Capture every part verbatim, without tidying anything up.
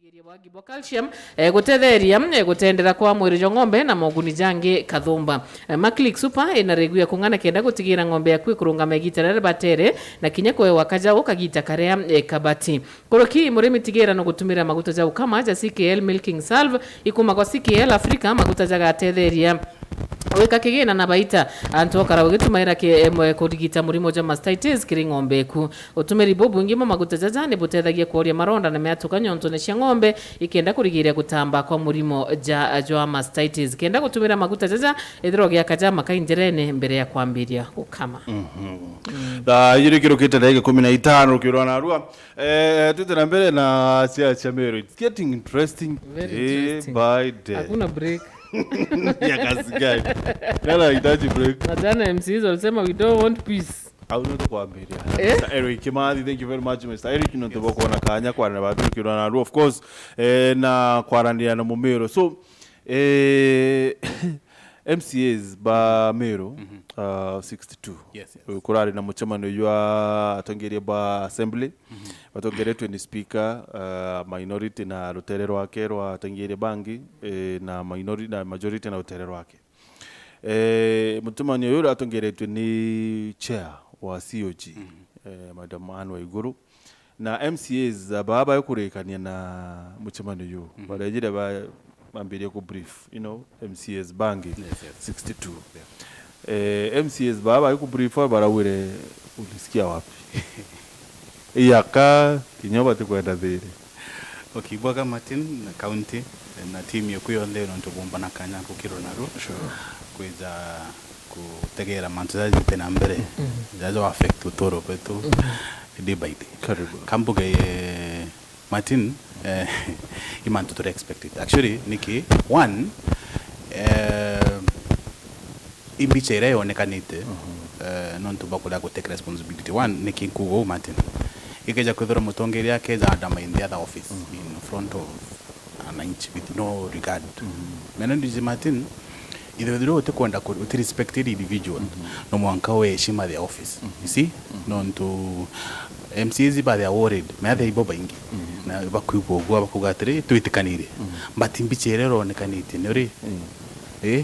Bwa calcium, eh, gutetheria, eh, gutendera kwa mwiri jwa ng'ombe na moguni jangi kathumba. Eh, Maclick Super ina rigu ya kung'ana kenda gutigira ng'ombe yaku ikurungama igita riria batere na kinya kwewa kajau kagita karia, eh, kabati. Kuruki murimi tigira no gutumira maguta ja ukama ja C K L Milking Salve ikuma kwa C K L Africa, maguta jagatetheria wika kigina na baita antu okara ugitumaira ki-, em, kurigita murimo jwa mastitis kiri ng'ombe eku. Utumiri bubwingi bwa maguta jaja ni butethagia kworia maronda na miatuka nyontone cia ng'ombe, ikenda kurigiria gutamba kwa murimo ja, jwa mastitis. Kenda gutumira maguta jaja, ithirwa ugiaka ja makai njerene mbere ya kwambiria gukama. Mhm. Thaa ijiri kirukite ndagika ikumi na itano rukirwa narua. Eh, twite na mbere na cia, cia Meru. It's getting interesting Very day interesting. by day. Hakuna break. Ya kazi gani? Nani anahitaji break? Na jana M Cs walisema, "We don't want peace." Au ndio tukwambiria. Eh? Mister Eric Kimathi, thank you very much, Mister Eric, nontu bwa kuona kanya kwa na batukirwa na ru. Of course, eh, na kwaranira na Mumero. So, eh, M C As ba Meru, Mhm. uh, sixty-two. Yes, yes. Kurari na mucemanio jwa atongeria ba assembly. Mhm. Batongeretwe ni speaker, uh, minority na rutere rwake rwa atongeria bangi, eh, na minori-, na majority na rutere rwake. Eh, mutumani uyu atongeretwe ni chair wa C O G, Mhm. eh, Madam Anne Waiguru. Na M C As baba bakurikania na mucemanio uyu. Mhm. Barejire ba-, bambirie ku brief, you know, M C As bangi Yes, yes. sixty-two. Yeah. Eh, M C As baba baku brief barauire, "Ulisikia wapi?" Iyaka, kinya batikwenda thiri. Okay, bwaga Martin na county na team yaku yonthe nontu bumba na kanya kukirwa naru Sure. kwija kutegera mantu jaja jite na mbere, Mhm. jaja affect uturo bwetu Mhm. day by day. Karibu. Kambuge, eh, Martin, eh, i mantu turi expected. Actually, niki, one, eh, imbicha iria yonekanite, Mhm. eh, nontu bwa kuria gutake responsibility. One, niki nkuga uu, Martin? Ikeja kwithirwa mutongeria akeja undermine the other office Mhm. in front of wananchi with no regard. Mhm. Mena ndiji Martin, ithe withirwa utikwenda ku-, uti respect the individual, Mhm. no mwanka we heshima the office. Mhm. You see? Mhm. Nontu M C As ba they are worried, me they ibo baingi. Mhm. Na bakwigua ugwa bakuga atiri, "Twitikanire." Mhm. But mbicha iria ironekanitie ni uri, Mm. eh,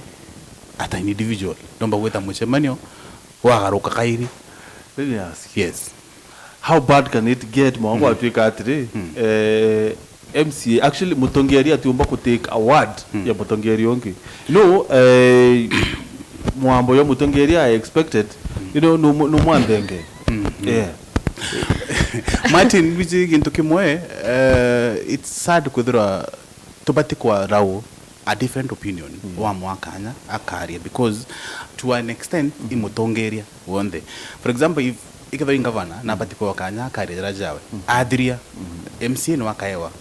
at an individual. Nomba gwita mucemanio, wagaruka kairi. Let me ask. Yes. How bad can it get? Mwangu Mm. atwika atiri, Mm. eh, M C A, actually, mutongeria atiumba ku take a word Mm. ya mutongeria ungi. No, eh, mwambo ya mutongeria I expected, you know, no, no mwanthenge. Mm. Yeah. Martin, biji gintu kimwe, eh, it's sad kwithirwa tubati kwa rau a different opinion Mm. wa mwakanya akaria, because to an extent Mm. imutongeria wonthe. For example, if ikethwa i ngavana na abati kwewa kanya akaria jara jawe, Mm. athiria, Mm. M C A no akaewa,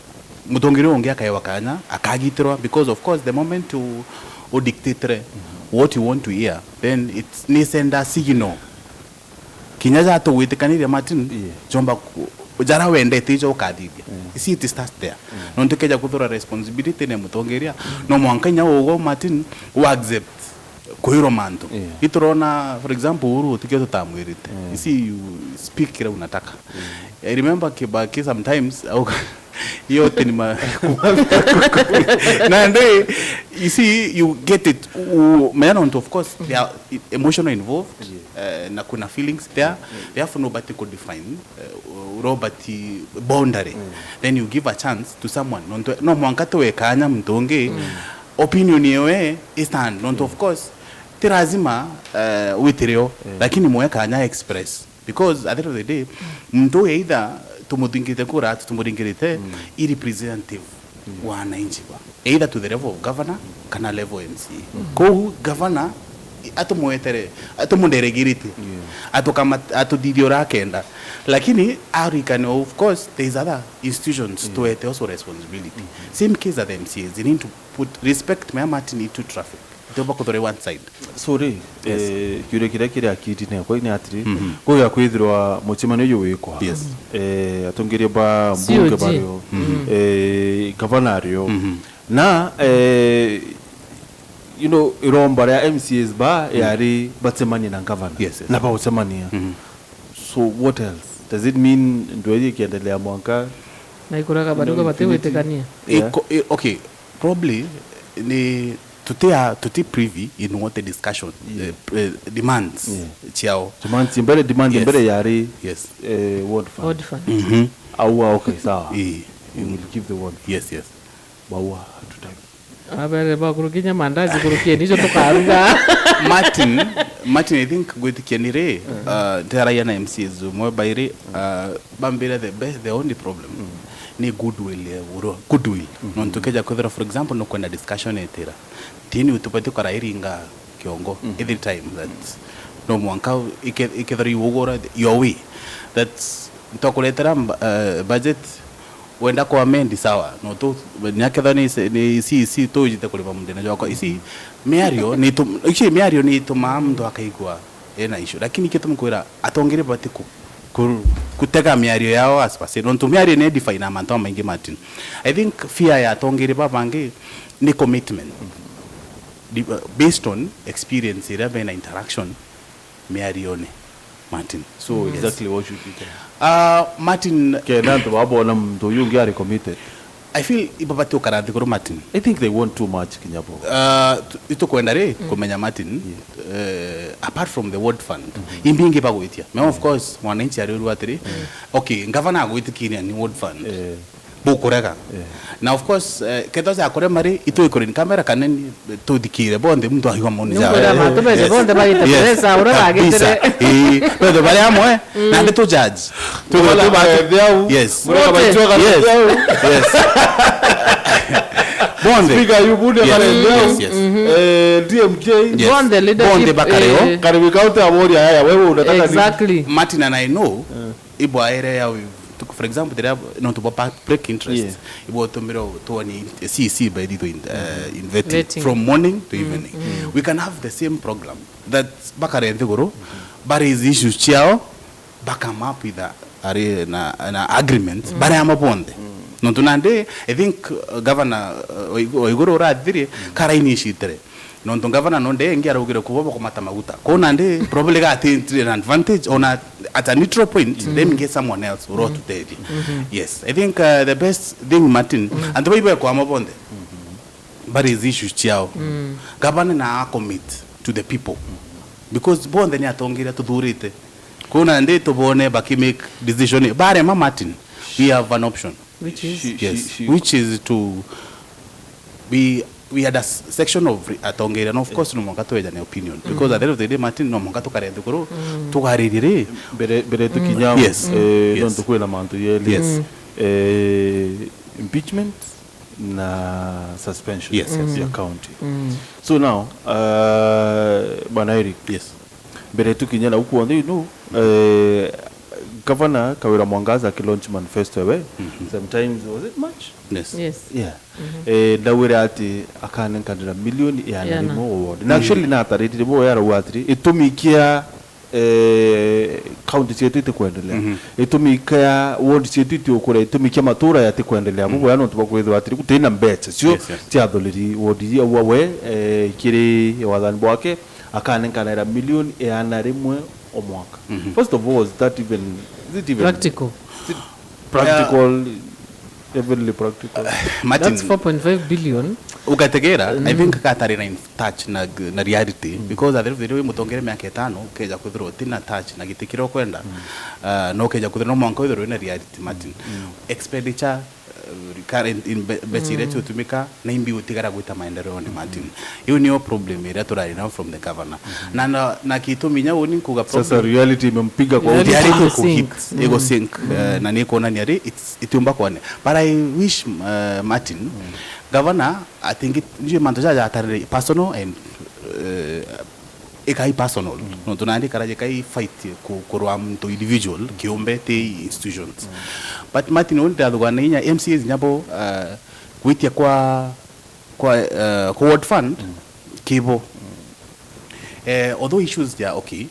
mutongeria ungi akaewa kanya akagitirwa, because of course the moment u, u dictate Mm. what you want to hear, then it's ni send a signal kinya ja tugwitikaniria Martin, Yeah. jomba ku-, jara wendete ijo ukathithia. Yeah. You see, it starts there. Yeah. Nontu keja kuthura responsibility ne mutongeria, no mwanka inya ugo Martin u accept kwirwa mantu. Yeah. Iturona, for example, Uhuru utikio tutamwirite. Yeah. You see, you speak kile unataka. Yeah. I remember Kibaki sometimes, au, yote ni ma-, na nde, you see, you get it. U-, mena nontu, of course, they are emotional involved, Yeah. eh, na kuna feelings there. Yeah. Therefore, nobody could define, eh, nobody boundary. Mm. Then you give a chance to someone. Nontu, no mwanka tuwe kanya muntu ungi, Mm. opinion yewe i stand. Nontu, of Mm. course, ti lazima, eh, witire o, Mm. lakini mwe kanya express. Because at the end of the day, muntu uyu either tumuthingirite kura, tumuringirite, Mm. i representative Mm. wa wananchi ba. Either to the level of governor, kana level M C A. Mm. Kou governor, i-, atumwetere, atumuderegirite. Yeah. Atukama-, atuthithia uria akenda. Lakini arikane, of course, there is other institutions Mm. tuete also responsibility. Mm. Same case at the M C As, they need to put respect, mea Martin, into traffic. Ntiumba kuthura one side. Sorry, Yes. eh, kiuria kiria kiri akiri nekwa ni atiri, Mhm. kugia kwithirwa mucemanio uyu wikwa. Yes. Eh, atongeria ba C O G. mbunge bario, Mhm. eh, gavana ario. Mhm. Na, eh, you know, iromba ria M C As ba Mhm. yari bacemanie na gavana. Yes, yes. Na baucemania. Mhm. So what else? Does it mean ndweri ikiendelea mwanka Na ikuraga bari uga bati gwitikania. Iko-, i-, okay, probably ni tutia, tuti privy in what the discussion, eh, eh, demands ciao. Demands mbere, demand mbere yari, eh, ward fund. Ward fund. Mhm. Aua, okay, sawa. Eh. You will give the ward fund. Yes, yes. Baua, hatutaki. Abere bakurukinya mandazi, kurukieni icio tukaruga. Martin, Martin, I think gwitikia ni ri, uh, ndaragia na M C As umwe bairi, uh, bambira the best, the only problem ni goodwill ya uro, goodwill. Nontu keja kwithira, for example, no kwenda discussion etira. Tini utubati kora iringa kiongo every time that no mwanka ike-, ikethira you go your way. That's ntokuretera mba-, uh, budget. Wenda ku amend, sawa. No tu, ni akethwa ni se-, ni C E C tujite kuriva mundene jwakwa. Ici miario ni tu-, ici miario ni itumaa muntu akaigua ena issue. Lakini kitumu kwira atongeria bati ku-, ku-, kutega miario yao as per se. Nontu miario ni define na mantu maingi, Martin. I think fear ya atongeria babangi ni commitment. Di-, based on experience iria bena interaction miarione, Martin. So, yes. Exactly what should be done? Uh, Martin, kenda antu babona muntu uyu ungi ari committed. I feel ibabati ukara nthiguru, Martin. I think they want too much, kinya bo. Uh, tu-, itukwenda ri kumenya, Martin, uh, apart from the ward fund, imbingi bagwitia. Me, of course, mwananchi ari uru atiri, okay, ngavana agwitikiria ni ward fund. Eh. Bukurega. Eh. Na of course, eh, kethwa jakurema ri, itwikure ni kamera kanene, tuthikire bonthe, muntu aigua maoni jawe. Nunkwenda bantu bese bonthe bagite pesa, uria bagitire. Kabisa. Eh, bonthe bari amwe, na ndi tu judge. Tu, tu ba-, eh, thiau. Yes. Mureka baitwa kana thiau. Yes. Bonthe. Speaker yu bunde kare thiau. Yes, yes. Eh, D M J. Yes. Bonthe leadership, bonthe bakareo. Eh. Kare wikaute aboria aya, wewe unataka nini? Exactly. Martin and I know, ibwaere ya, for example, there are, nontu bwa public interest, ibwotumire tuone C E C by the, uh, in vetting. Vetting. From morning to evening. We can have the same program that bakare nthiguru, ba raise issues ciao, ba come up with a, ari na, na agreement, bari amwe bonthe. Nontu nandi, I think, uh, governor, uh, Waiguru urathire, kara initiative. Nontu ngavana nonde ingi araugire kubo bakumata maguta. Kwou nandi probably gatitire na advantage on a, at a neutral point, let me get someone else uro tutethie. Yes, I think, uh, the best thing, Martin, antu baibe kwama bonthe ba raise issues ciao. Gavana na a commit to the people. Because bonthe ni atongeria tuthurite. Kwou nandi tubone baki make decision. Barema, Martin, we have an option. Which is? Yes, which is to, we, we had a s-, section of re-, atongeria, and of course, no mwanka twejane opinion. Because at the end of the day, Martin, no mwanka tukare nthiguru, tugaririe ri. Mbere, mbere tukinya, yes, eh, yes, nontu kwina mantu yeli. Yes. Eh, impeachment na suspension, yes, yes, ya county. So now, uh, Bwana Eric, yes, mbere tukinya nau kwonthe, you know, eh, Governor Kawira Mwangaza aki launch manifesto ewe, sometimes, was it March? Yes. Yes. Yeah. Eh, ndawire ati akanenkanira milioni igana rimwe o ward. Na actually, nataritire bo yarauga atiri, itumi kia, eh, county cietu itikwendelea. Itumi kia ward cietu itiukura, itumi kia matura yatikwendelea. Bubu ya nontu bwa kwithirwa atiri, gutina mbeca cio, yes, yes, cia athuriri ward iria aua we, eh, kiri wathani bwake, akanenkanira milioni igana rimwe o mwaka. First of all, is that even, is it even practical? Is it practical? Heavily practical. Martin, that's four point five billion. Ugategera, I think katari na in touch na, na reality, because at the end of the day, wi mutongere miaka itano, ukeja kwithirwa utina touch na giti kiria ukwenda, uh, no ukeja kwithirwa no mwanka withirwe na reality, Martin. Expenditure, uh, current in be-, mbeca iria ciutumika, na imbi utigara gwita maendereone, Martin. Iu niyo problem iria turari nayo from the governor. Na, na, na gitumi nya uni nkuga sasa problem, reality imempiga kwa reality uti. Igo sink, eh, na ni kuonania ri, it's, itiumba kwane. But I wish, uh, Martin, governor, I think it, njui mantu jaja atarire personal and, uh, ikai personal. Nontu nandi karaje kai fight ku-, kurwa muntu individual, kiumbe, ti institutions. But Martin, undi ndathugana inya M C As nyabo, uh, gwitia kwa, kwa, uh, kwa ward fund, kibo. Eh, although issues they are okay,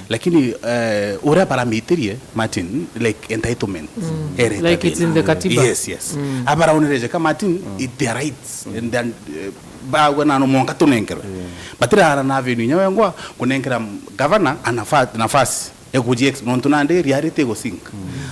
lakini, eh, uria baramitirie, Martin, like, entitlement. Ere like it's in the katiba. Yes, yes. Abaraonere jeka, Martin, it their rights. And then, eh, bagwe na no mwanka tunenkerwe. Batirara na avenue inya wengwa kunenkera governor a nafa-, nafasi. Ekuji ex-, nontu nandi reality igu sync.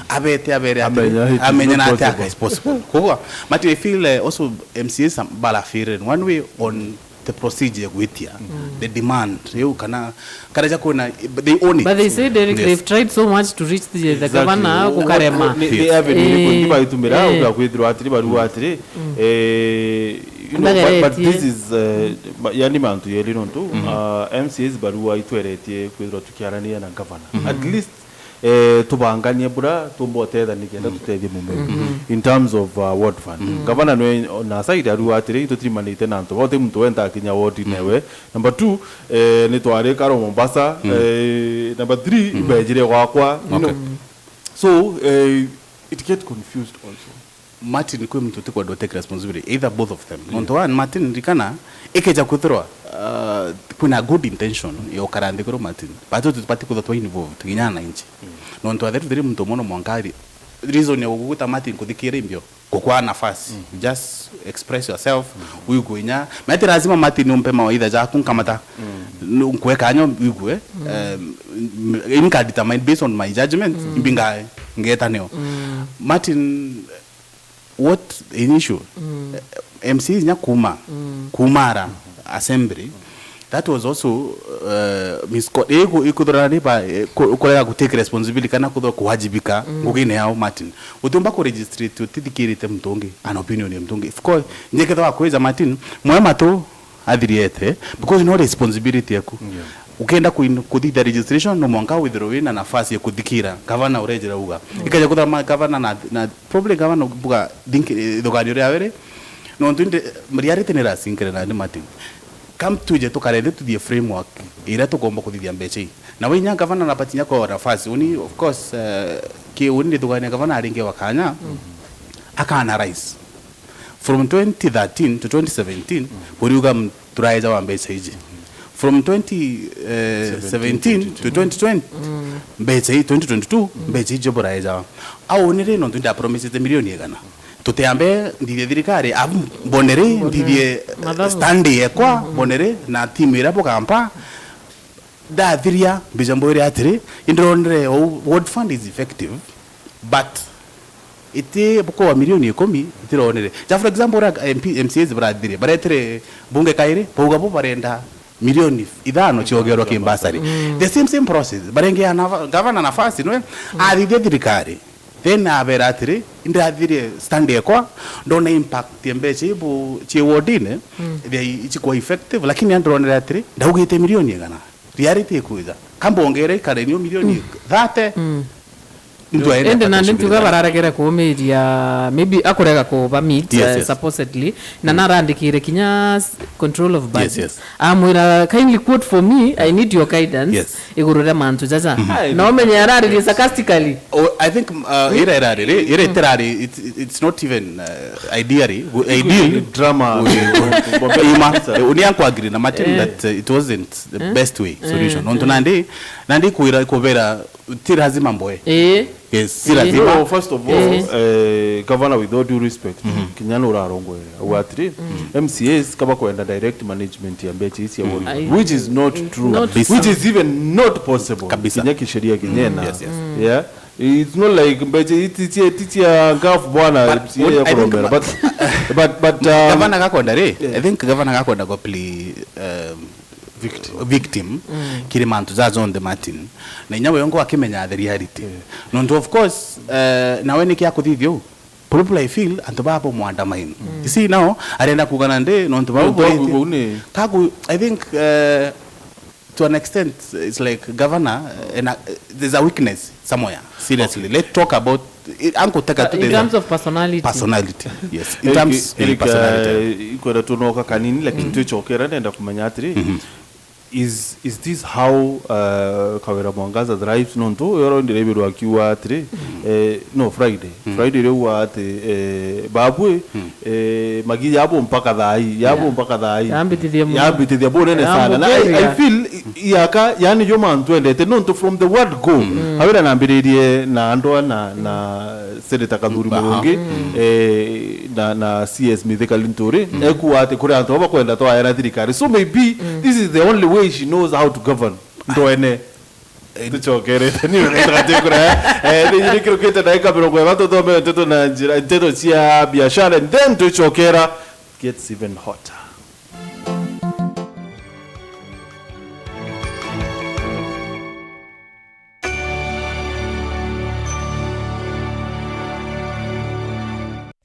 Abete abere atiri, amenya na ati aka is possible. Koguo, but I feel, eh, also M C As some, bara feel in one way on the procedure ya gwitia, the demand, riu kana, kana ja kwina, they own it. But they said, Eric, they've tried so much to reach the, the governor, gukarema. Ni, ni avenue iriku ingi baitumira, uga kwithirwa atiri, barua atiri, eh, you know, but, but this is, eh, ma-, yani mantu yeri nontu, uh, M C As barua itweretie kwithirwa tukiarania na governor. At least, eh, tubanganie bura tumba utethania kenda tutethie mumeri in terms of, uh, ward fund. Gavana nwe na side arua atiri, itutirimanite na antu bote, muntu wenda akinya ward newe. Number two, eh, ni twari karo Mombasa. Eh, number three, ibejire gwakwa, you know. So, eh, it get confused also. Martin, kwi muntu utikwenda take responsibility, either both of them. Nontu one, Martin, ririkana, ikeja kwithirwa, uh, kwina good intention ya ukara nthi kuru Martin, but tubati kwithirwa twa involved kinya na inchi. Nontu atheru thiri muntu mono mwanka ari reason ya guguta Martin kuthikira imbio, gukwa nafasi. Just express yourself, wigue inya. Mati lazima Martin umpe mawaitha jaku nkamata. Nkweka nyo wigue, um, inka determine based on my judgment, imbinga ngeta nio. Martin, what initial, eh, M C As nya kuma, kumara assembly, that was also, uh, misco-, iku-, ikuthurana ni ba, eh, ku-, kurega ku take responsibility kana kuthwa kuwajibika ngugine yao Martin. Utiumba ku registrate utithikirite muntu ungi, an opinion ya muntu ungi. Of course, nyeketha wa kwija Martin, mwe matu athiriete, because no responsibility yaku. Ukenda kuin-, kuthithia registration, no mwanka withirwe wina nafasi ya kuthikira gavana urejera uga. Ikaja kuthama gavana na, na probably gavana buga think, eh, ithuganio ria were. Nontu indi reality ni rasinkire na ni Martin. Kam tuje tukare thi tuthie framework iria tukomba kuthithia mbeca ii. Na we inya gavana na bati inya kwa nafasi. Uni, of course, eh, ki uni ni thugania gavana aringe wa kanya. Akana rais. From twenty thirteen to twenty seventeen, buriuga m-, turaeja wa mbeca iji. From twenty seventeen to twenty twenty, mbeca ii, twenty twenty-two, mbeca iji buraeja. Au ni ri nontu ndapromisite milioni igana. Tutiambe nthithie thirikari, abu mbone ri, nthithie, eh, stand yekwa, mbone ri, na timu iria bugampa. Ndathiria, mbija mbwire atiri, indironire ou ward fund is effective, but iti bukoa milioni ikumi, itironire. Ja, for example, uria M P, M C As barathirie, baretire bunge kairi, bauga bo barenda milioni ithano ciogerwa kimbasari. The same, same process. Barengeana gavana nafasi, nwe, athithia thirikari. Then abera atiri, "Indathirie stand ekwa, ndona impact ya mbeca ibu cie wardine, they ichikwa effective, lakini andironere atiri, ndaugite milioni igana. Reality ikuja. Kambongere ikare nio milioni thirty." Indi nandi ntuga bararegere kuumiria, maybe akurega kuba meet, yes, eh, yes, supposedly, na narandikire kinya s-, control of budget. Yes, yes. Amwira, "Kindly quote for me, I need your guidance." Yes. Iguru ria mantu jaja. Ai, na umenye araririe sarcastically. Oh, I think, uh, ira irari ri, ira itirari, it's, it's not even, uh, ideally, gu-, ideal. Drama. Ima, eh, uni anku agree na Martin that, uh, it wasn't the best way solution. Nontu nandi, nandi kwira, kubera, ti lazima mboe. Eh. Yes, si lazima. No, first of all, eh, Governor, with all due respect, kinya nurarongoera. Au atiri, M C As kaba kwenda direct management ya mbeca ici ya ward, which is not true. Kabisa. Which is even not possible. Kabisa. Kinya kisheria kinyena. Yes, yes. Yeah. It's not like mbeca iti cia, iti cia ngafu bwana, but M C A ya kurombera. But, but, but, um, Gavana gakwenda ri, I think Gavana gakwenda go play, um, victim, victim kiri mantu ja jonthe Martin. Na inya we ngo akimenya the reality. Nontu of course, eh, nawe niki akuthithia u? Probably I feel antu baba mwandamaini. You see now, arenda kugana ndi, nontu baba kagu, I think, eh, to an extent, it's like governor, eh, and, uh, there's a weakness somewhere. Seriously, let's talk about, eh, anku teka tu in terms of personality. Personality, yes. In terms of personality. Ikwenda tunoka kanini, lakini twicokera nenda kumenya atiri, is, is this how, uh, Kawira Mwangaza thrives? Nontu uyo ro ndirebirwa akiuga atiri, eh, no, Friday. Friday riu ati, eh, babwe, eh, magi yabo mpaka thaa ii, yabo mpaka thaa ii. Yambitithia muno. Yambitithia bunene sana. Na I, I feel i-, iaka, yani, yo mantu endete, nontu from the word go, Kawira nambiririe na andwa na, na Senator Kathuri Murungi, eh, na, na C S Mithika Linturi, ekuwa ati kuri antu baba kwenda twaya na thirikari. So maybe this is the only way she knows how to govern. Ndoene. Tucokerete ni urenda gatikura. Eh, ni ni kirukite ndagika mirongo ithatu, tuthome nteto na njira, nteto cia biashara, and then tucokera gets even hotter.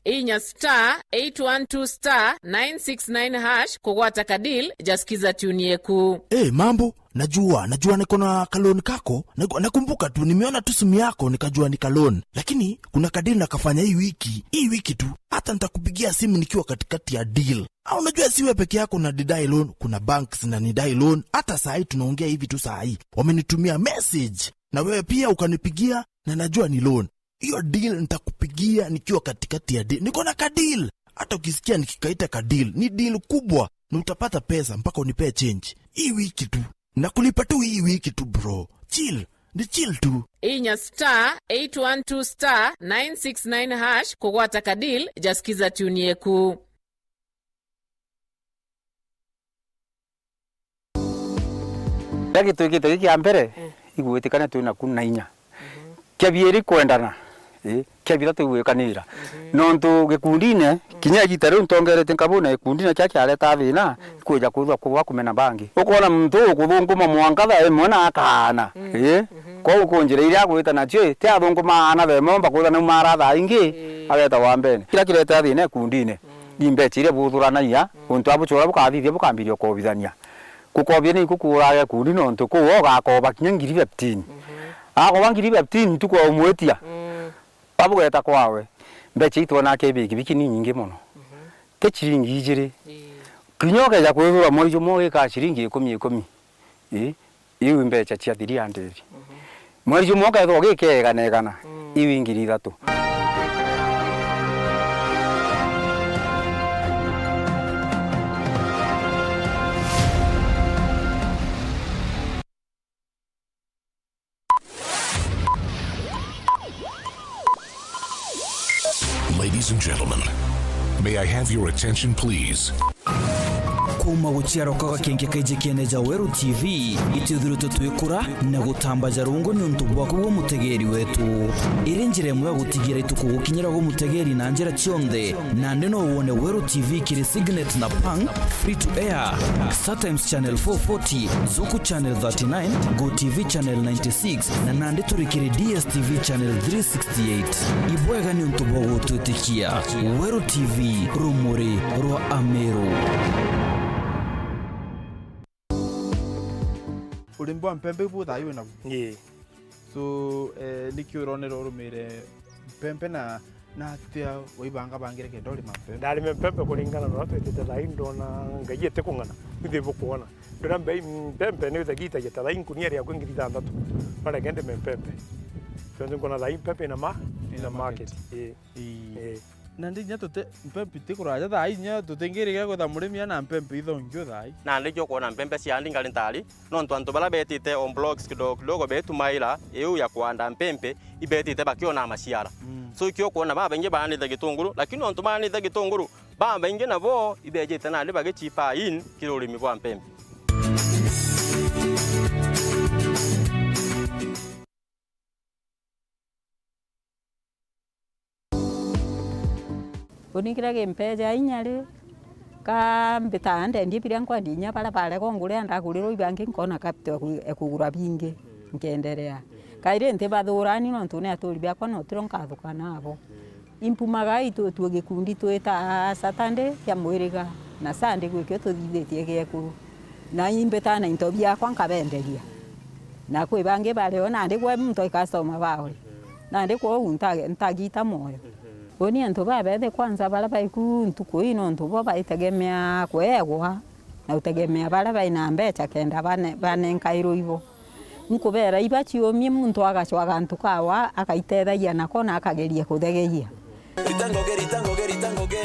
Inya star eight one two star nine six nine hash kugwata ka deal ja Skiza Tune yeku. Eh, mambo, najua, najua niko na ka loan kako. Naku-, nakumbuka tu, nimeona tu simu yako, nikajua ni ka loan. Lakini kuna ka deal nakafanya hii wiki, hii wiki tu. Hata nitakupigia simu nikiwa katikati ya deal. Au unajua si wewe peke yako na didai loan, kuna banks na nidai loan. Hata saa hii tunaongea hivi tu saa hii, wamenitumia message. Na wewe pia ukanipigia, na najua ni loan. Hiyo deal nitakupigia nikiwa katikati ya deal. Niko na ka deal. Hata ukisikia nikikaita ka deal, ni deal kubwa. Na utapata pesa mpaka unipee change. Hii wiki tu. Na kulipa tu hii wiki tu, bro. Chill. Ni chill tu. Inya star eight one two star nine six nine hash kugwata ka deal ja Skiza Tune yeku. Kiria gitwikite giki kia mbere, eh, igwitikania twi naku na inya. Mhm. Kia biiri kwendana, ii, kia bithatu igwikanira. Mhm. Nontu gikundine, mm, kinya igita riu ntongeretie nkabuna gikundine kia kiareta thina, mm, kwija kwithwa kwa kumena bangi. Ukona muntu ukuthunguma mwanka thaa imwe na akaana, mm, ii, mhm, kwou kunjira iria agwita nacio, ii, ti athunguma aana thaa imwe omba kwithwa naumara thaa ingi, ii, ageta wa mbene. Kiria kireta thina gikundine. Mm. Ni mbecha iria buthuranagia, mm, untu abuchura bukathithia bukambiria ukobithania. Gukobithania ni kukuuraga gikundi nontu kuu ugakoba kinya ngiri fifteen. Mhm. Akoba ngiri fifteen ntuku ya umwitia. Mm. Abugeta kwawe. Mbecha itwona kibikibiki ni nyingi mono. Mhm. Ti chiringi ijiri. Ii. Kinya ukeja kwithura mweri jumwe ugika chiringi ikumi ikumi. Ii. Iu mbecha cia three hundred. Mhm. Mweri jumwe ukethirwa ugikeganegana, mm, iu ingiri ithatu. Ladies and gentlemen, may I have your attention, please? Kuuma guciarwa kwa gakenke kaiji kiene ja Weru T V, itwithiritwe twikura na gutambaja rungu niuntu bwaku gwe mutegeeri wetu. Iri njira imwe ya gutigira itukugukinyira gwe mutegeeri na njira cionthe, nandi no wone Weru T V kiri Signet na Pang, free to air, StarTimes Channel four forty, Zuku Channel thirty-nine, Go T V Channel ninety-six, na nandi turi kiri D S T V Channel three sixty-eight. Ibwega niuntu bwa gutwitikia. Weru T V, rumuri rwa Ameru. Urimi bwa mpempe ibu thaa ii wina bu? Ii. So, eh, niki uronera urumire mpempe na, na atia waibangabangire kenda urima mpempe? Ndarime mpempe kuringana na uria twitite thaa ii, ndona Ngai eti kung'ana, ithui bukwona. Ndona mbei mpempe ni ithagitagia ta thaa ii nkunia riakwa ngiri ithanthatu. No reke ndime mpempe. Tontu nkona thaa ii mpempe ina ma-, ina market. Ii. Ii. Ii. Nandi inya tuti, mpempe iti kuraja thaa ii, inya tutingirigira kwitha murimi ana mpempe ithongio thaa ii. Nandi kio kwona mpempe cia andi ngari ntari, nontu antu baria betite on blocks kidogo kidogo betumaira iu ya kuanda mpempe, ibetite bakiona maciara. Mm. So, ikio kwona babaingi baanite gitunguru, lakini nontu baanite gitunguru, babaingi nabo ibejite nandi bagichipa in kiri urimi bwa mpempe. Uni kiria gimpeja inya ri, ka mbitaa ndeendie biria nkwendia inya baria barega unguria ndagurirwa ibangi nkona capital ya ku-, ya kugura bingi, nkenderea. Kairi ntibathurani nontu ni aturi biakwa na utiro nkathuka nabo. Impumaga itwitue gikundi twita Saturday kia mwiriga, na Sunday gwikio tuthithitie giekuru. Na imbitaa na into biakwa nkabenderia. Na kwi bangi bario nandi gwe muntu aikasoma bawe. Nandi kwou nta-, ntagita mwoyo. Uni antu babethi kwanza baria baiku ntuku ii nontu bo baitegemea kweegwa na utegemea baria baina mbecha kenda bane-, banenkairwe ibo. Nkubera iba ciumie muntu agacwa gantu kawa akaitethagia nako na akageria kuthegeia. Rita ngoge, rita ngoge, rita ngoge.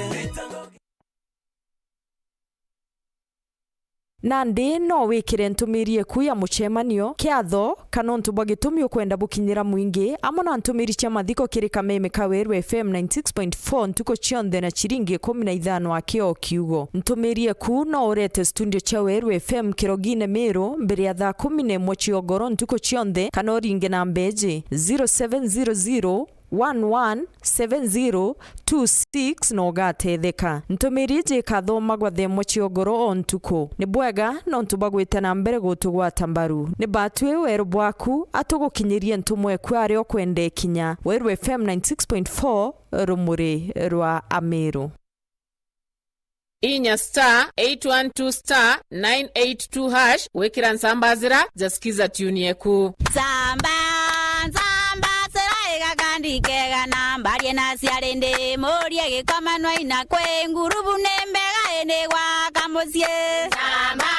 Nandi no wikire ntumiri eku ya mucemanio, kiatho, kana untu bwa gitumi ukwenda bukinyira mwingi, amwe na ntumiri cia mathiko kiri kameme ka Weru F M ninety six point four ntuku cionthe na ciringi ikumi na ithano aki o kiugo. Ntumiri eku no urete studio cia Weru F M kirogine Miru mbere ya thaa kumi na imwe cia ugoro ntuku cionthe, kana uringe namba iji, zero seven zero zero, one one seven zero two six na ugatetheka. Ntumiri iji ikathomagwa thaa imwe cia ugoro o ntuku. Ni bwega nontu bwa gwita na mbere gutugwata mbaru. Ni batwi weru bwaku, atugukinyirie ntumwa eku aria ukwenda ikinya. Weru F M ninety six point four, rumuri rwa Amiru. Inya star eight one two star nine eight two hash gwikira nsamba zira ja Skiza tune yeku. Nsamba, nsamba, sera igakandi kega na mbarie na ciari ndi murie gikoma no ina kwi ngurubu ni mbega indi gwaka mucii. Nsamba,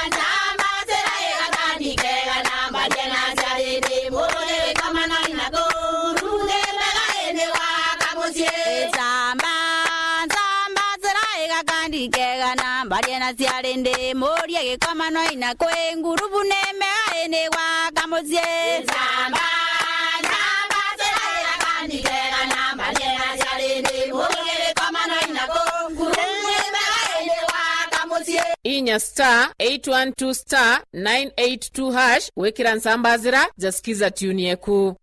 nsamba, sera igakandi kega na mbarie na ciari ndi murie gikoma no ina kwi ngurubu ni mbega indi gwaka mucii. Nsamba, nsamba, sera igakandi kega na mbarie na ciari ndi murie gikoma no ina kwi ngurubu ni mbega indi gwaka mucii. Nsamba, nsamba, sera igakandi kega na mbarie na ciari ndi murie gikoma no ina kwi ngurubu ni mbega indi gwaka mucii. Inya star eight one two star nine eight two hash gwikira nsamba zira ja Skiza tune yeku.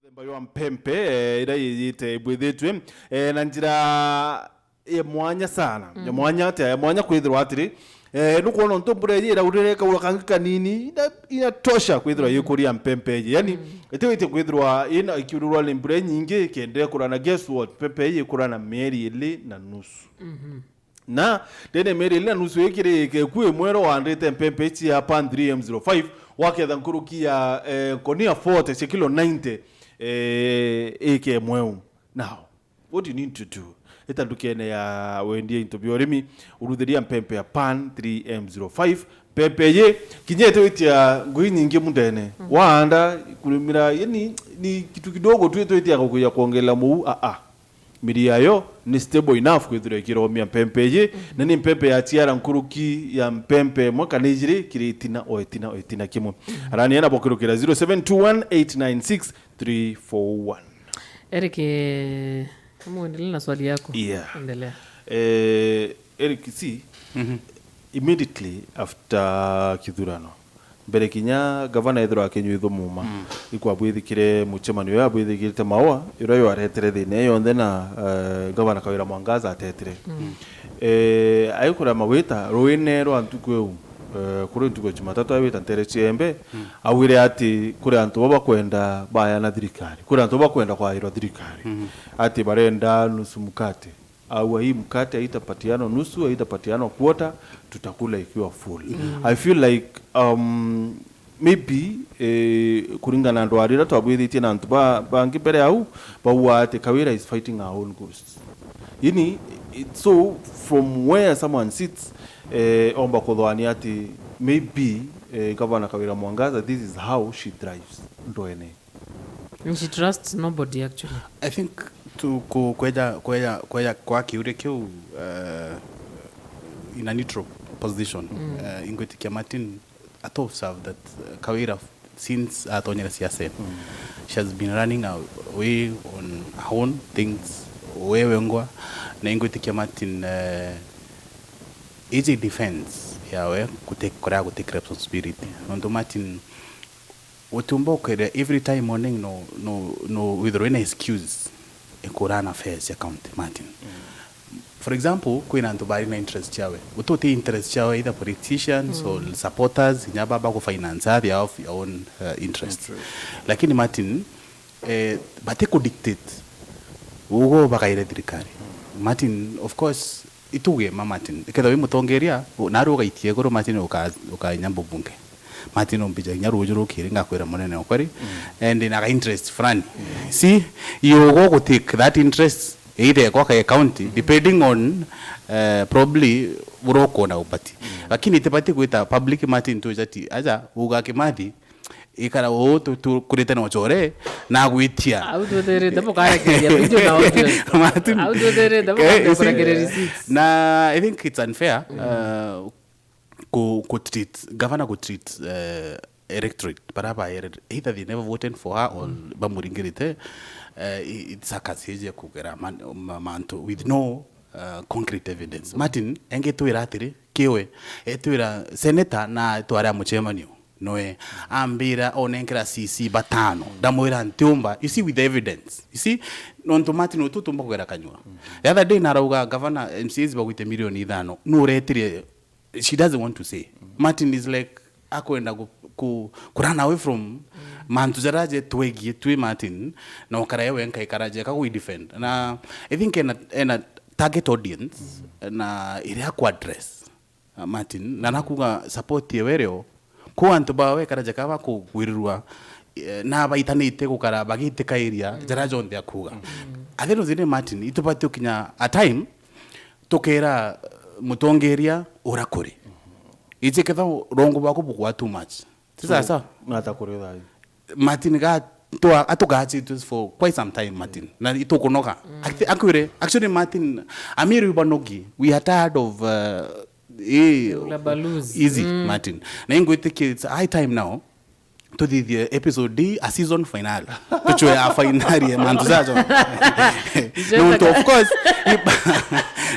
Muthemba jwa mpempe, eh, iria yiyite ibwithitue, eh, na njira ya mwanya sana. Ya mwanya atia? Ya mwanya kwithirwa atiri, eh, nukwona untu mbura iji iraurire kaura kangi kanini, ina-, inatosha kwithirwa yikuria mpempe iji. Yani, itiwitie kwithirwa ina ikiururwa ni mbura inyingi ikienderea kura, na guess what? Mpempe iji ikura na mieri ili na nusu. Na ndene mieri ili na nusu ikiri ikeku imwero wandite mpempe ici ya Pan three M zero five, waketha nkuruki ya, eh, konia forty cia kilo ninety, eh, ike mweu. Now, what you need to do, ita ndukene ya wendia into bia urimi, uruthiria mpempe ya Pan three M zero five. Mpempe iji kinya itiwitia ngui nyingi mundene. Waanda kurimira, yani, ni kitu kidogo tu itwitia kukuja kuongerera muu, a a. Miri yayo ni stable enough kwithirwa ikiromia mpempe iji, na ni mpempe ya ciara nkuruki ya mpempe imwe kana ijiri kiri itina o itina o itina kimwe. Arania nabo kirukira zero seven two one eight nine six three four one. Eric, eh, kama uendelee na swali yako. Yeah. Endelea. Eh, Eric, see, immediately after kithurano, mbere kinya gavana ethirwa akinyua ithumu ma, ikwabwithikire mucemanio uyu abwithikirite maua, uria yo aretere thina iyo yonthe na, eh, gavana Kawira Mwangaza atetire. Eh, aikuria magwita ruine rwa ntuku iu, eh, kuri ntuku ya Jumatatu aigwita ntere ciembe, augire ati kuri antu bo bakwenda bayana thirikari, kuri antu bo bakwenda kwairwa thirikari, ati barenda nusu mkate. Au hii mkate haitapatianwa nusu, haitapatianwa quarter, tutakula ikiwa full. I feel like, um, maybe, eh, kuringana na andu aria twabwithitie na antu ba-, bangi mbere au, bauga ati Kawira is fighting our own ghosts. Ini, it, so from where someone sits, eh, omba kuthwania ati maybe, eh, Gavana Kawira Mwangaza, this is how she drives ndwene. And she trusts nobody, actually. I think to ku-, kweja, kweja, kweja kwa kiuria kiu, uh, in a neutral position, uh, ingwitikia Martin ati observe that, uh, Kawira since atonyere siasa ino. She has been running away on her own things, we wengwa, na ingwitikia Martin, eh, iji defense yawe gutake, kuria gutake responsibility. Nontu Martin, utiumba ukeria every time morning no, no, no withirwe na excuse ikurana affairs ya county, Martin. For example, kwina antu bari na interest yawe. Ututi interest yawe either politicians or supporters, inya baba ku finance are of your own, uh, interest. Lakini Martin, eh, bati ku dictate ugo bakaire thirikari. Martin, of course, ituge ma Martin. Ikethwa wi mutongeria, u-, naru ugaitia iguru Martin uka-, ukainya mbunge. Martin umbija inya ruju rukiri ngakwira munene ukwari. And na ga interest fulani. Si, you go go take that interest, either kwa ka county, depending on, uh, probably buria ukona ubati. Lakini tibati gwita public Martin tu jati, aja, uga Kimathi, ikara uu tu-, tukurite na uchore, na gwitia. Au tweterete mukarekereria video na audio. Martin. Au tweterete Eh, mukambia isi- kurekereria receipts. Na I think it's unfair, uh, ku, ku treat, governor ku treat, uh, electorate, bara ba ere-, either they never voted for her or bamuringirite, uh, i-, i-, circus iji ya kugera man-, ma-, mantu with no, uh, concrete evidence. Martin, engitwira atiri, kiwe, etwira senator na tware a mucemanio. Noe, ambira onenkera C C batano. Ndamwira ntiumba. You see, with evidence. You see, nontu Martin utu tumba kugera kanyua. The other day narauga, "Governor, M C As bagwite milioni ithano. Nuretire?" She doesn't want to say. Martin is like, akwenda ku, ku, ku run away from mantu jaria je twegie twi Martin, na ukara ewe nkaikara je ka ku defend. Na I think ena, ena target audience, na iria ku address. Ah, Martin, na nakuga support yewe rio. Ku antu bawe karaja kaba kugwirirwa, eh, na baitanite gukara bagitikairia jaria jonthe akuga. At the end of the day, Martin, itubati ukinya a time tukera, eh, mutongeria ura kuri. Iji ketha rongo bwaku bukwa too much. Ti sawa sawa? Nata kuri thayu. Martin ga twa, atugachitwe for quite some time, Martin. Na itukunoga. Actu-, akwire, actually, Martin, Amiru Banogi, we are tired of, uh, eh, Ulabaluzi. Easy, Martin. Na ingwitikia it's high time now tuthithie episode D, a season finale. Tuchwe a finale ya mantu jajo. Nontu, of course,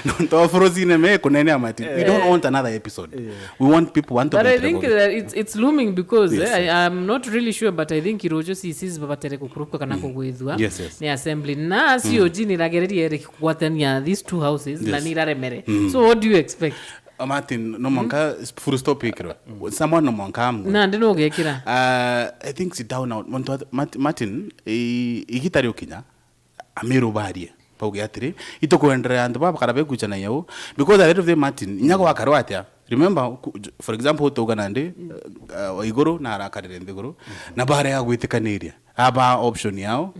nontu of Rosine me kunene a Martin. We don't want another episode. We want people want to But be I think interrogate. That it's, it's looming because, yes, eh, I, I'm not really sure, but I think Irojo C Cs babatere kukurukwa kana kugwithua. Yes, yes. Ni assembly. Na C O G ni iragereria iri kugwatania these two houses, na ni iraremere. So what do you expect? Uh, Martin, no mwanka full stop ikirwe. Someone no mwanka amwe. Nandi no ugekira? Uh, I think sit down out. Muntu wa-, Mart-, Martin, i-, igita riukinya, Amiru barie. Bauge atiri, itukwenderea antu baba bakara bekuchanagia u. Because at the end of the day, Martin, inya gwakarwa atia? Remember, ku-, for example, utuga nandi, uh, uh, Waiguru na arakarire nthiguru, na barega gwitikaniria. Aba option yao,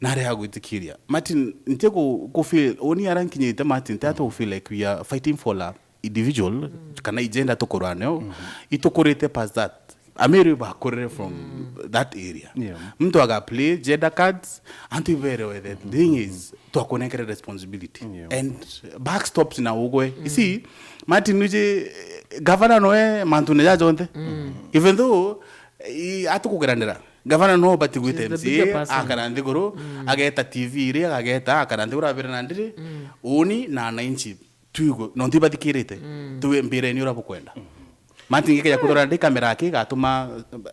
na arega gwitikiria. Martin, ntie ku, ku feel, uni ara nkinyite Martin, ntia tu feel like we are fighting for a individual, kana agenda tukurwa nayo, itukurite past that. Amiru bakurire from that area. Yeah. Muntu aga play gender cards, antu iberewe the thing is, twakunengere responsibility. Yeah. And backstops na ugwe. You see, Martin nuje, eh, governor noe mantu ne jajonte. Even though, eh, atukugeranira. Gavana no bati gwita M C A, akara nthiguru, ageta T V iri, agageta, akara nthiguru, abire na ndiri, uni na ananchi, twigo, nontu ibathikirite, twi mbireni uria bukwenda. Martin gikija kuthora ndi kamera aki gatuma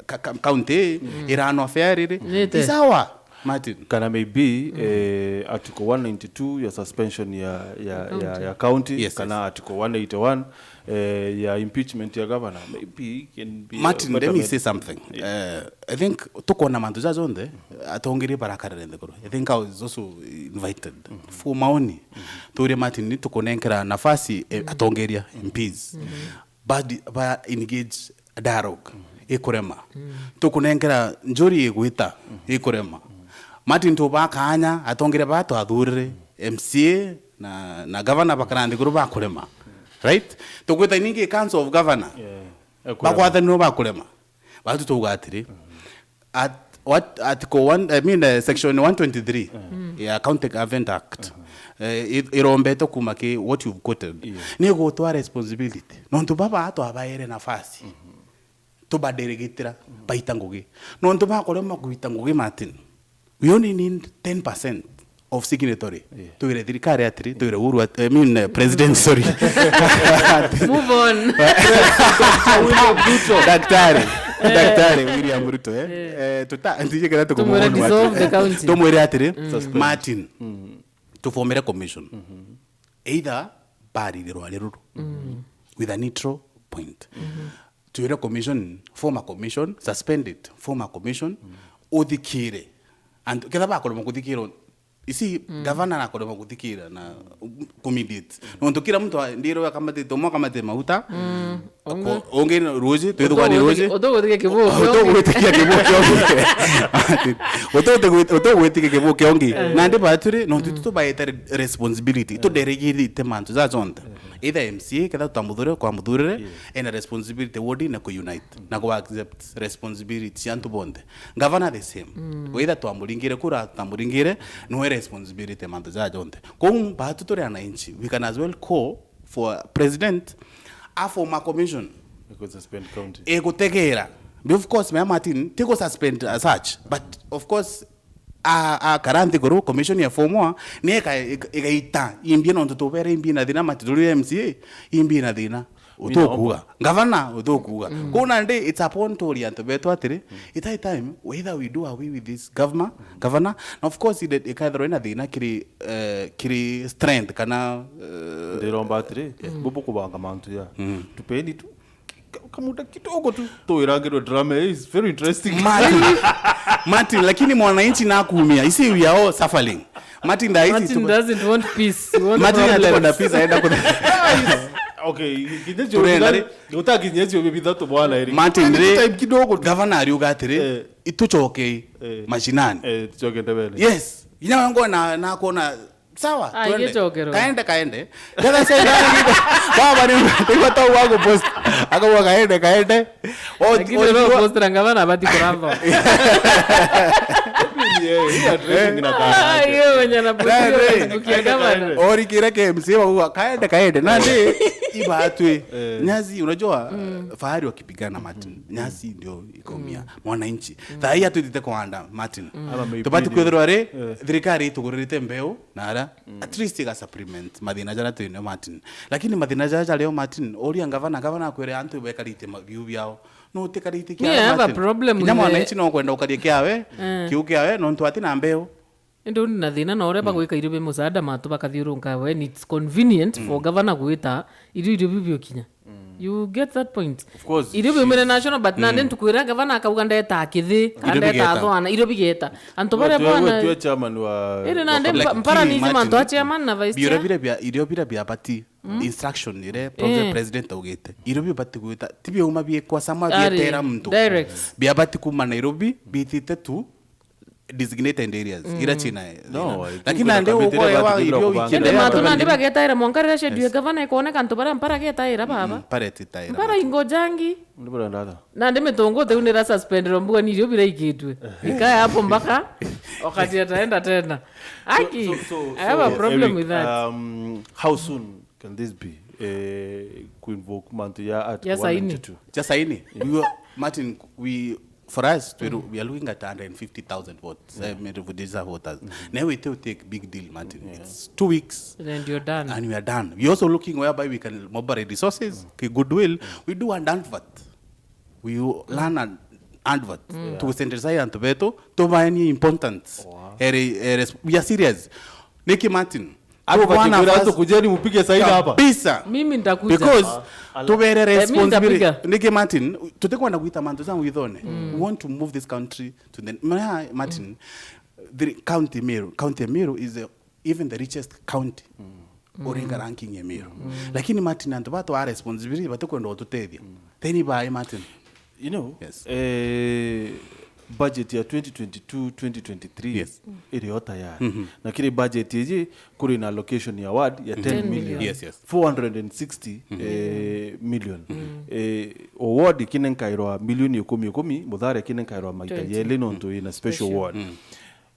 ka-, ka-, county iranwa fair riri. Ni sawa, Martin. Kana maybe, eh, article one ninety-two ya suspension ya, ya, ya, ya county, yes, kana article one eighty-one, eh, ya impeachment ya governor, maybe can be a Martin, let me say something. Yeah. Eh, I think tukwona mantu ja jonthe, atongeria barakarire nthiguru. I think I was also invited. For maoni, turia Martin, ni tukunenkera nafasi, eh, atongeria, M Ps. Ba di-, ba engage dialogue, ikurema. Tukunenkera njuri igwita, ikurema. Martin, tubakanya, atongeria ba twathurire, M C A na, na governor bakara nthiguru bakurema. Right? Tugwita ningi Council of Governor. Yeah. Ekurema. Bakwathanirwe bakurema. Batu tuuga atiri, at, what, article one, I mean, uh, section one twenty-three ya County Government Act, eh, i-, irombete kuma ki what you've quoted. Yeah. Ni gutwa responsibility. Nontu baba atwabaere nafasi. tubadelegitira baita ngugi. Nontu bakorema kuita ngugi, Martin, we only need ten percent of signatory. Yeah. Twire thirikari atiri, twire Uhuru at-, I mean, eh, president, sorry. Move on. Daktari, Daktari William Ruto, eh. Eh, tuta-, ntijikira tukumove on, dissolve the county. Tumwire atiri, Martin, tufomere commission. Either barire rwari ruru with a neutral point. Twire commission, form a commission, suspend it, form a commission, uthikire. And ketha bakorema kuthikira, isi, gavana nakorema kuthikira na kumediate. Nontu kila muntu a-, ndirwe akamatite, umwe akamatite mauta, ko-, ungi ruji, twithugani ruji. Utugwitikia kibuki. Utugwitikia kibuki. Utugwitikia kibuki ungi. Nandi baturi, nontu tubaete re-, responsibility. Tudelegate mantu ja jonthe. Either M C A, ketha tutamuthure, kwa muthurire, ena responsibility ward na ku unite, na ku accept responsibility cia antu bonthe. Gavana the same. Either twamuringire kura, tutamuringire, nwe responsibility mantu ja jonthe. Kou batu turi ananchi, we can as well call for president, a form a commission. Ikususpend county. Igutegera. Of course, Mea Martin, tigu suspend as such, but of course, a, a kara nthiguru, commission ya form a, ni ika-, ika-, igaita imbi nontu tubere imbi na thina, Martin, turi M C A, imbi na thina. Utukuga. Gavana, utukuga. Kou nandi, it's upon turi antu betu atiri, it's high time, whether we do away with this governor, governor, na of course, ikathirwa ina thina kiri, eh, kiri strength kana, eh, ndiromba atiri, bubu kubanga mantu ya. Tupeni tu, ka-, kamuda kidogo tu, tuirangirwe drama, eh, is very interesting. Martin, Martin, lakini mwananchi nakumia. You see, we are all suffering. Martin, thaa hizi Martin tuko- doesn't want peace. He wants Martin problems. Anakwenda peace, aenda kuna- Okay, kinya cio Turenda bithatu, ri? Gutakinya cio bithatu bwana eri. Martin, ri, time kidogo tu. Gavana ariuga atiri, eh, itucoke, eh, mashinani. Eh, tucoke ndebele. Yes. Inya wangu na, na kuona, sawa, ah, twende. Igicokero. Kaende, kaende. Ndega cia ndani. Baba ni, ni watu wa kupost. Akawa kaende, kaende. O-, lakini o-, ura postera ngavana abati kuramba. Yeah, yeah, trending na Ah, kaende. Hiyo wenye na post Facebook ya gavana. Orikire K M C A wauga, "Kaende, kaende." Nandi, ibatwi. Eh. Nyazi, unajua, fahari wakipigana Martin. Nyazi ndio ikomia. Mwananchi. Thaa hii atwitite kuhanda, Martin. Ama maybe tubati ndio kwithirwa ri, eh, thirikari ituguririte mbeu, na ara, at least iga supplement mathina jaria twinio, Martin. Lakini mathina jaria jario, Martin, uria ngavana, ngavana akwire antu bekarite ma-, biu biao. No utikarite. Me, I have a problem with the- Kinya mwananchi no kwenda ukarie kiawe, eh, kiu kiawe, nontu ati na mbeu. Indi uni na thina na uria bagwika irio bi musaada matu bakathiurunka when it's convenient for governor gwita irio, irio biu biukinya. You get that point? Of course, irio biumire national, but nandi ntukwira gavana akauga ndeta kithi, irio andeta bigeta. Athwana, irio bigeta. Antu baria bwana, we chairman wa iri nandi mpa-, mpara niji mantu a chairman na vice chair. Irio biria bia, irio biria bia bati, instruction ire, eh, president augite. Irio bibati gwita, ti biuma biekwa sama bietera muntu. Direct. Biabati kuma Nairobi, bitite tu designated areas, ira china. No, lakini nandi ukoewa irio wikire. Indi matu nandi bagetaira mwanka riria schedule ya gavana ikoneka antu baria mpara getaira baba. Mpara etitaira. Mpara ingo jangi. Ndi barenda ata? Nandi mitungu tiu nira suspenderwa mbuga ni irio biraigitwe. Ikaya hapo mpaka wakati ataenda tena. Aki, so, so, I have a problem with that. Um, how soon can this be, eh, kuinvoke mantu ya Article one ninety-two? Just saini. We were, Martin, we, for us, we, we are looking at hundred and fifty thousand votes, eh, registered voters. Now we still take big deal, Martin. It's two weeks. And you're done. And we are done. We also looking whereby we can mobilize resources, ki goodwill. We do an advert. We learn an advert. To sensitize antu betu, tubaenie importance. Ere, ere, we are serious. Niki, Martin? Atu bwana, kujeni mupige saini hapa. Kabisa. Mimi nitakuja. Because tubere responsibility. Eh, mimi nitapiga. Niki, Martin, tutikwenda gwita mantu ja withone. We want to move this country to the, Martin, the county Meru, county Meru is the, even the richest county. Uringa ranking ya Meru. Lakini, Martin, antu ba twa responsibility batikwenda ututethia. Then ibae, Martin. You know, eh, budget ya twenty twenty-two, twenty twenty-three iri o tayari. Na kiri budget iji kuri na allocation ya ward ya ten million. Yes, yes. Four hundred and sixty, eh, million. Eh, o ward ikinenkairwa milioni ikumi ikumi, Muthare ikinenkairwa maita yeli nontu ina special ward.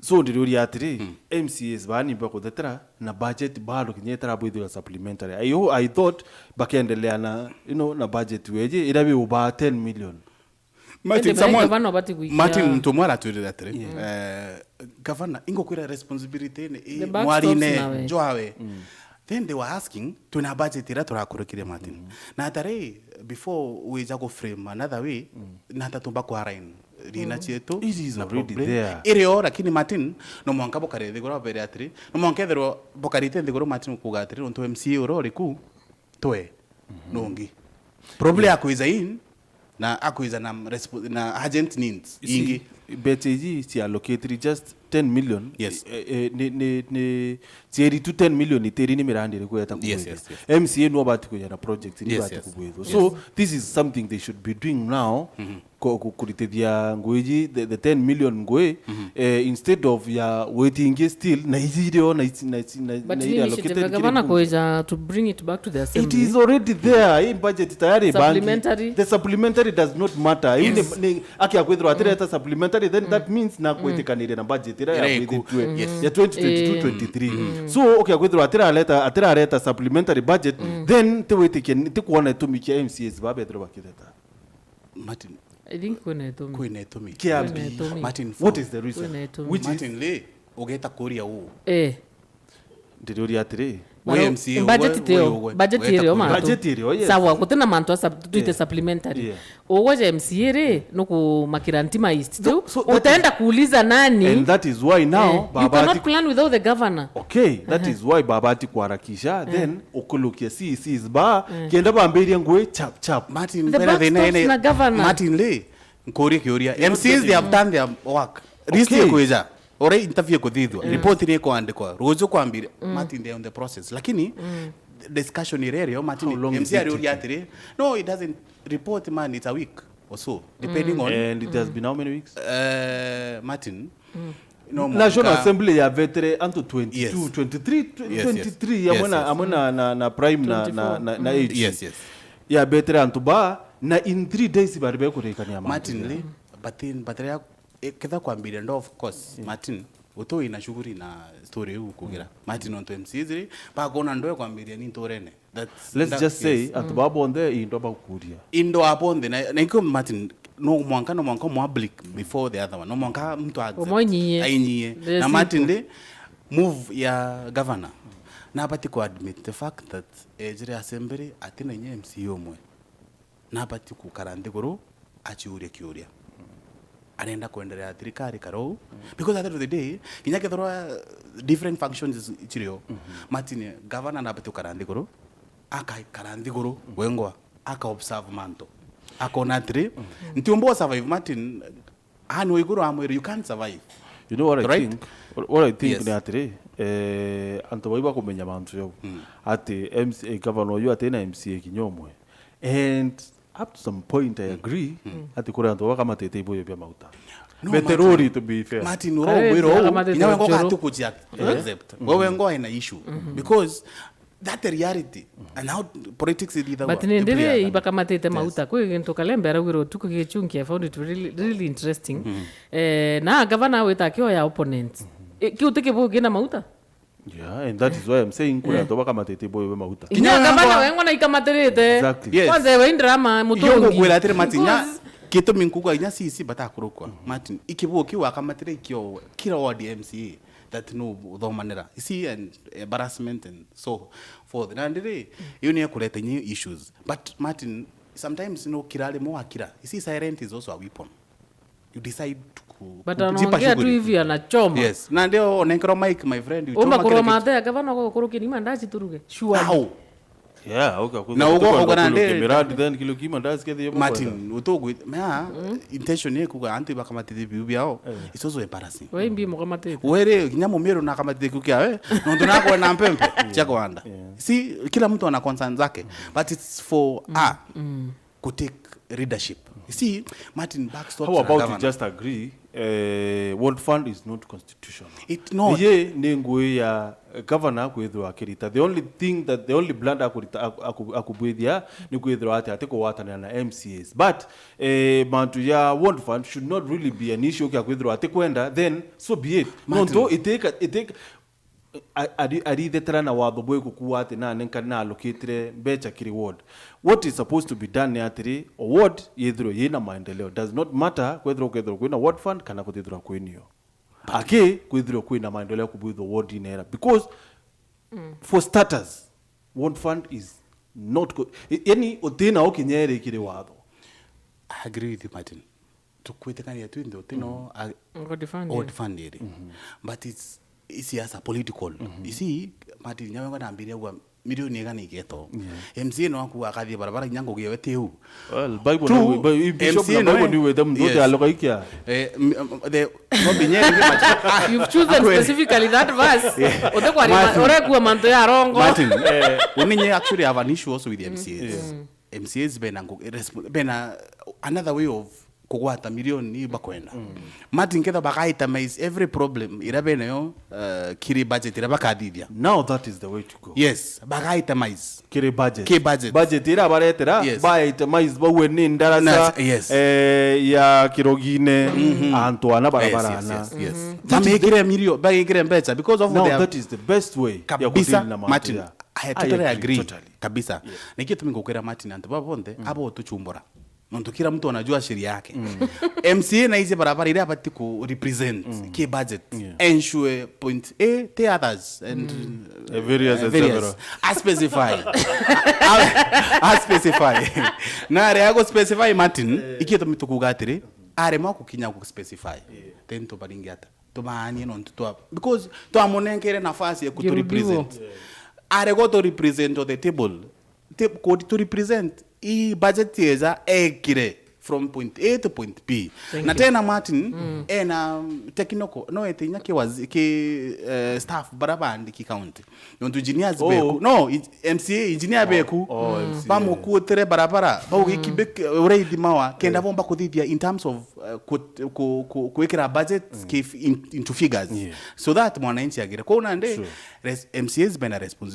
So ndiriuria atiri, M C As baa ni bakuthetera na budget bado kinya itarabwithirwa supplementary. I, I thought bakendelea na, you know, na budget weji iria biubaa ten million. Martin, Indi someone, gavana ubati gwikia Martin, muntu umwe aratuirire atiri, eh, gavana, ingukwira responsibility ni i The buck mwarine stops nawe. Njwawe. Then they were asking, twina budget iria turakurukire, Martin. Na atari, before wija ku frame another way, na ata tumba kwa line rina cietu. It is na already problem. There. Iri o, lakini Martin, no mwanka bukare nthiguru babere atiri, no mwanka ethirwa bukarite nthiguru, Martin, ukuga atiri, nontu M C A uria uri ku, twe, nungi. Problem ya kwija in, na akwija na respo-, na urgent needs You see, ingi. Mbeca iji cia allocatory just ten million. Yes. Eh, eh, ni, ni, ni cieri tu ten million itiri ni mirandi iriku yeta Yes, kubuithia. yes, yes. M C A no bati kuja na project ni Yes, bati yes. kubuithia. So this is something they should be doing now. Ku- ku- kuritithia ngui iji, the, the ten million ngui, eh, instead of ya waiting still na iji irio na iji na iji na But na ni iri initiative allocated ya kiri gavana bunge. Kuija to bring it back to the It assembly. Is already there. Hii budget tayari bangi. Supplementary. The supplementary does not matter. Hii ni, ni akia kwithirwa atireta supplementary, then that means na kwitikaniria na budget ira Ira ya iku. kwithitwe Yes. ya twenty twenty-two twenty-three. So ukia kwithirwa atiraleta atirareta supplementary budget, then tiwitikia, tikuona itumi kia M C As babethirwa bakitheta. Martin, I think kwina itumi. kwina itumi. Kiambi. Kwina itumi. Martin, What for- is the reason? Kwina itumi. Which is Martin, ri, ugeta kuria uu. Eh. Ndiriuria atiri. We M C A Budget we- itio, we- we- budget weta irio, kuria. ma. Budget irio, yes. Sawa, gutina mantu asa twite Yeah. Supplementary. Yeah. Ugwe ja M C A ri, nukumakira ntima East. So- Riu, so that utaenda kuuliza nani? And that is why now Eh, you baba cannot ati- plan without the governor. Okay, that is why baba ati kuharakisha, then ukulukia C Cs ba kenda bambiria ngui chap chap. Martin, The wena buck thina stops ene. na governor. Martin, ri, nkuria kiuria. M C As, they have done their work. List Okay. ikwija. Ore interview kuthithwa. Report ni kwandikwa. Ruju kwambire. Martin, they are on the process. Lakini discussion ire rio, Martin, How long M C A is it ariuria taking? Atiri, no, it doesn't report, man, it's a week or so, depending on And it has been how many weeks? Eh, Martin, no, National mwanka- Assembly ya vetere antu twenty-two, Yes. twenty-three, tw- Yes, yes. twenty-three, Yes, amwe na, yes. amwe na, na, na Prime na, na, Twenty-four. na, na A G. Yes, yes. Ya vetere antu ba, na in three days bari bekurikania mantu. Martin, ri, but in, but ya, eh, ketha kwambiria ndo, of course, Martin, utu ina shughuli na story iu kugira. Martin, ontu M C A ri, bakona ndo kwambiria ni nturene. That's, Let's that- just say, yes. Antu ba bonthe indo bakuria. Indo abonthe, na, na ikio Martin, no mwanka, no mwanka mwa public before the other one. No mwanka mtu a accept. Umwe inyie. Ainyie. The Na Martin, simple. Ri, move ya governor. Na abati ku admit the fact that ejire assembly atina inya M C A umwe. Na abati kukara nthiguru aciuria kiuria. Arenda kwenderea thirikari karou. Because at the end of the day, kinya kethirwa different functions cirio, Martin, governor nabati gukara nthiguru, akaikara nthiguru, wengwa, aka observe mantu. Akona atiri, ntiumba survive, Martin, ani wa iguru amwire, you can't survive. You know what I Right? think? What, what I think Yes. ni atiri, eh, antu bai bakumenya mantu jau. Ati M C A, governor uyu atina M C A kinya umwe. And up to some point I agree, ati kuri antu bakamatite ibuyu bia mauta. No, Beterori, Martin. To be fair. Martin, ura Kare wira ndio uu, kama inya wengwa ndio katukuja accept. We wengwa ina issue. Because that reality. And how politics is either But way. ni ndiri Every other. ibakamatite mauta. Kwi gintu Kalembe araugire utuku gichunki, I found it really, really interesting. Eh, na gavana awita akioya opponents. Eh, kiu ti kibu kina mauta? Yeah, and that is why I'm saying kuri antu bakamatite ibuyu bia mauta. Kinya gavana wengwa na ikamatirite. Exactly. Yes. Kwanza we ndirama mutungi. Iyo ngukwira atiri, Martin, nya, Because gitumi nkuga inya C C batakurukwa. Martin, ikibu kiu akamatire ikio kira ward M C A that no uthomanira. You see, and embarrassment and so forth. Na ndiri, iyo ni ekureta inya issues. But Martin, sometimes no kira rimwe wakira. You see, silent is also a weapon. You decide to ku-, But kujipa anaongea tu shughuli. Hivi anachoma. Yes. Na ndio onenkerwa mic, my friend, you Umba choma kila kurwa kitu. mate ya gavana kwa kurukia ni mandazi turuge. Sure. How? Yeah, okay, okay. Na ugo- Tukwenda ugo na kulukia ndi- miradi, then kilukia mandazi kethi yo Martin, utugwi, mea, intention ye kuga antu ibakamatithia biu biao. It's also embarrassing. We imbi mukamatite. Were, kinya mumiru na akamatithia kiu kiawe, nontu nakwe na mpempe cia kwanda. Si, kila mtu ana concern zake, but it's for her ku take leadership. You see, Martin, backstop How na about governor. You just agree? Eh, ward fund is not constitutional. It not. Ye ni ngui ya governor kwithirwa akirita. The only thing that, the only blunder akurita, aku-, aku-, akubwithia ni kwithirwa ati, ati kugwatanira na M C As. But, eh, mantu ya ward fund should not really be an issue kia kwithirwa ati kwenda, then so be it. Martin. Nontu iteka, iteka, a-, ari-, arithetera na watho bwikukuwa ati nani nkari na allocatire mbeca kiri ward. What is supposed to be done ni atiri, o ward yithirwe yina maendeleo. Does not matter kwithirwa, kwithirwa kwina ward fund kana kuthithirwa kwinio. Aki kwithirwa kwina maendeleo kubwithwa ward inera. Because for starters, ward fund is not go-, i-, yani utina ukinyere kiri watho. I agree with you, Martin. Tukwitikania twinthe utino a- Good fund, old yeah. fund iri. But it's, it's just a political. You see, Martin, nyawe ngona ambiria gwa milioni igana igeto. M C A no aku akathie barabara inya ngugi ewe tiu. Well, Bible True, ni, Bi-, Bishop M C A na Bible noe- ni wete mtu wote Yes. Aloka ikia. Eh, m- m- the no binyeri You've chosen Kweli. Specifically that verse. Utekwa Martin. Urekua mantu ya rongo. Martin, uninye actually have an issue also with the M C As. M C As bena ngu- resp- bena another way of kugwata milioni ni bakwenda. Martin, ketha baka itemize every problem ira benayo, uh, kiri budget ira bakathithia. Now that is the way to go. Yes, baka itemize. Kiri budget. Kiri budget. Budget ira baretera, Yes. ba itemize bawe ni ndaraca, Nas- yes. eh, ya kirogine, antu ana Yes, barabara yes, ana. Yes, yes. Bamekire milio, bamekire mbeca because of Now their that is the best way ya kabisa, kudili na mantu Martin. ya. I totally agree. Totally. Kabisa. Na ikio tumi ngukira Martin antu baba bonthe abo tuchumbura. Nontu kila mtu anajua sheria yake. M C A na hizi barabara ile abati ku represent ki budget. Ensure point A the others and Eh, various eh, and various. Several. A specify. A, a specify. Na are ago specify Martin, ikio tumi tukuga atiri, are mwa kukinya ku specify. Then tubaringi ata. Tubaanie nontu twa because twamunenkere nafasi ya kutu Jirudiwo. Represent. Are go to represent on the table. Te- kodi to represent i budget yeza ekire from point A to point B. Na tena Martin ena um, technical no etinya ki wazi ki eh, staff bara bandiki county. Nontu engineers Oh. beku no i- M C A engineer beku Oh, M C A. Bamukutere barabara bau gikibik uraithi mawa kenda bomba kuthithia in terms of uh, ku- ku- ku- kuikira budget ki- in- into figures. So that mwananchi agire kwou nandi res- M C As bena responsibility.